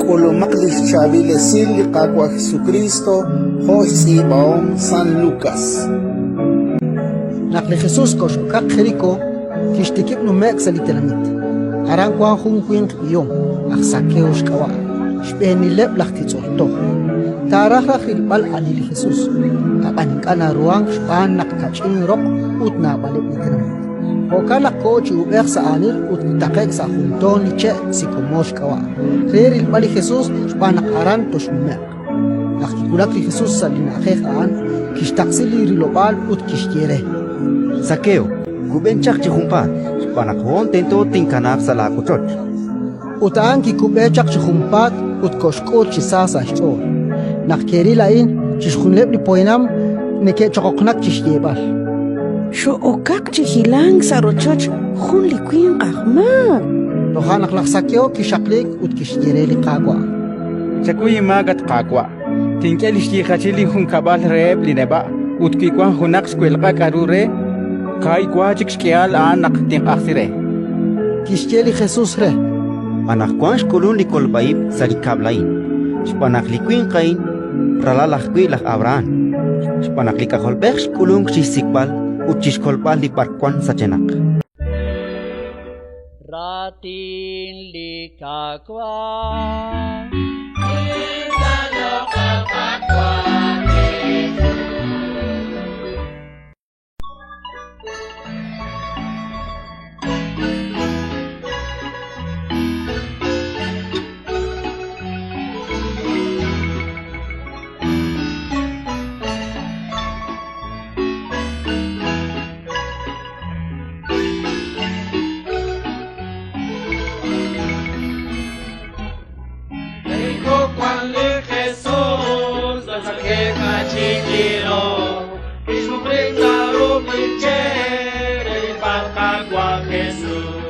K'ulumaq li xchaab'il esil li Qaawa' Jesukriist jo' xtz'iib'ahom San Lukas. Naq li Jesus kox'okaq Jerikó, kixtikib' nume'k sa' li tenamit. Aran wank jun winq b'ihom, aj Zakeo xk'ab'a', xb'eenileb' laj titz'ol toj. Taaraj raj rilb'al ani li Jesus, ab'an ink'a' naruhank xb'aan naq kach'in roq ut naab'aleb' li tenamit. Jo'kan naq koho chi uub'ej sa' aanil ut kitaqe'k sa' jun toon li che' sikomoor xk'ab'a', re rilb'al li Jesus xb'aan naq aran toxnume'q. Naq kiwulak li Jesus sa' li na'ajej a'an, kixtaqsi li rilob'aal ut kixye re: Zakeo, kub'en chaq chi junpaat, xb'aan naq hoon tento tinkanaaq sa' laawochoch. Ut a'an kikub'e chaq chi junpaat ut koxk'ul chi sa sa' xch'ool. Naq ke'ril a'in, chixjunileb' li poyanam neke'choqoqnak chi xyeeb'al: Xo'okaq chi hilank sa' rochoch jun li winq aj maak. Toja' naq laj Zakeo kixaqliik ut kixye re li Qaawa': Chakuy inmaak, at Qaawa'. Tink'e li xyiijachil linjunkab'al reheb' li neb'a', ut wi wank junaq xwelq'a k'aru re, kaahib' wa chik xk'ihal a'an naq tinq'ajsi re. Kixye li Jesus re: Anaqwan xk'ulunk li kolb'a ib' sa' li kab'l a'in, xb'aan naq li winq a'in ralal ajwi' laj Abrahán. Xb'aan naq li K'ajolb'ej xk'ulunk chi xsik'b'al ut chi xkolb'al li b'arwan sachenaq. Raatin li Qaawa'. Jesús,